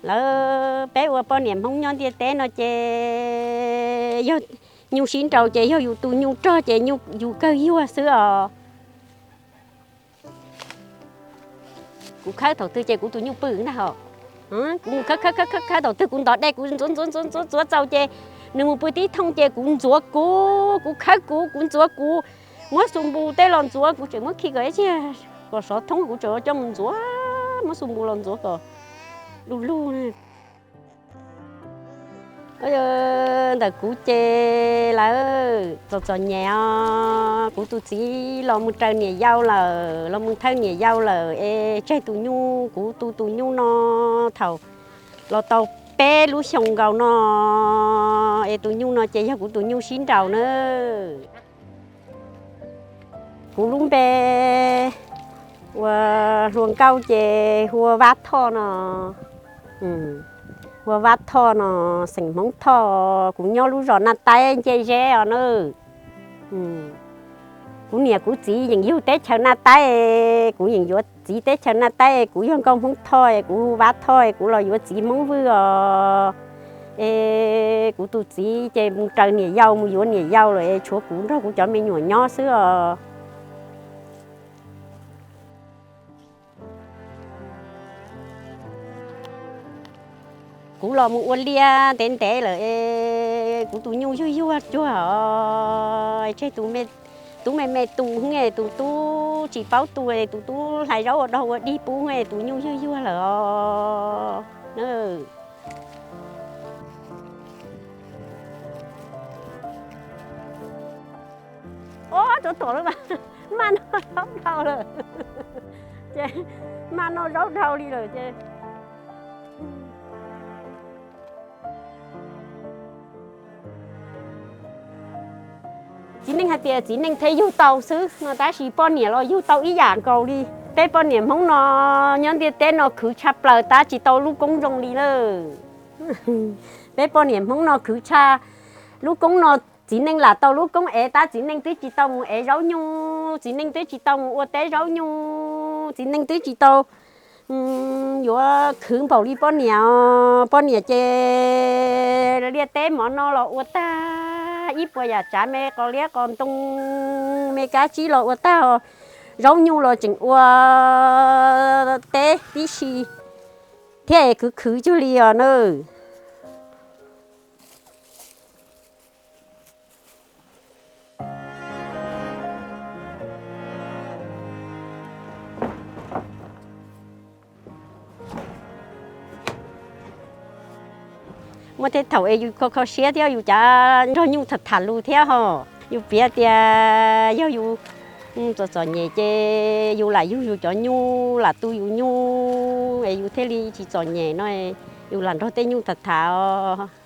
Lawv peb ua poj niam Hmoob nyob ntiaj teb no ces yog nyuj sib nraus ces yog yus tus nyuj rog ces yus kawg yuag xwb os. Kuv khawb thaum twg ces kuv tus nyuj pw ntag hos. Kuv mus khawb khawb khawb khawb khawb thaum twg kuv ntov dej kuv ntxuav ntxuav ntxuav ntxuav ntxuav txaus ces nws mus pw tib thooj ces kuv ntxuav kuv, kuv khawb kuv, kuv ntxuav kuv, muab xu npu tej los ntxuav, kuv tseem muab khi kom ib tsiag kom sov thoob kuv tseem coj mus ntxuav, muab xu npu los ntxuav kom lug lug. Ntawm kuv ces lawv txom txom nyem os, kuv tus txiv los mus raws niam yau lawm, los mus thawj niam yau lawm es tseg tus nyuj, kuv tu tus nyuj no thaum los tau peb lub xyoos nkaus no, es tus nyuj no ces yog kuv tus nyuj sib nraus na. Kuv lub npe ua hluas nkauj ces hu ua Vab Thoj no. Hu ua Vab Thoj no, xeem Hmoob Thoj, kuv nyob lub zos Naj Taib Ncej Zeb os na. Kuv niam kuv txiv yeej yug teb chaws Naj Taib, kuv yeej yuav txiv teb chaws Naj Taib, kuv yog nkauj Hmoob Thoj, kuv hu Vab Thoj, kuv los yuav txiv Hmoob Vwj os. Es kuv tus txiv ces mus raws niam yau, mus yuav niam yau lawm es tshuav kuv nrog kuv cov me nyuam nyob xwb os. Kuv los mus ua liaj ntev ntev lawm es kuv tus nyuj yuag yuag cuag os, tseg tus tub me me tu, tus tub tsis paub tu, tus tub hlais zaub ua dog ua dig pub, tus nyuj yuag yuag lawm os. Ob, tsov tom lawm, maj noj zaub dhau lawm, ces maj noj zaub dhau li lawm ces txiv neej hais tias txiv neej thiaj yug tau xwb no, tab sis poj niam los yug tau ib yam nkaus li. Peb poj niam Hmoob no nyob ntiaj teb no khwv tshaj plaws, tab tsis tau lub koob zoo li lawm. Peb poj niam Hmoob no khwv tshaj, lub koob no txiv neej lam tau lub koob ev, tab txiv neej twb tsis tau mus ev zaub nyuj, txiv neej twb tsis tau mus ua teb zaub nyuj, txiv neej twb tsis tau yuav khwv npaum li poj niam os. Poj niam ces liaj teb mov no los ua tag, ib puas yam tsav me qos liab qos ntoo, me kab tsib los ua tag, zaub nyuj los tseem ua teb tib si thiab, khwv khwv cuag li os na. Muaj tej thaum es yus kho kho siab thiab, yus cav nrog nyuj tham tham lus thiab hos. Yus piav tias yog yus txom txom nyem ces yus lam yug yus cov nyuj, lam tu yus nyuj es yus thiaj li tsis txom nyem no, yus lam nrog tej nyuj tham tham os.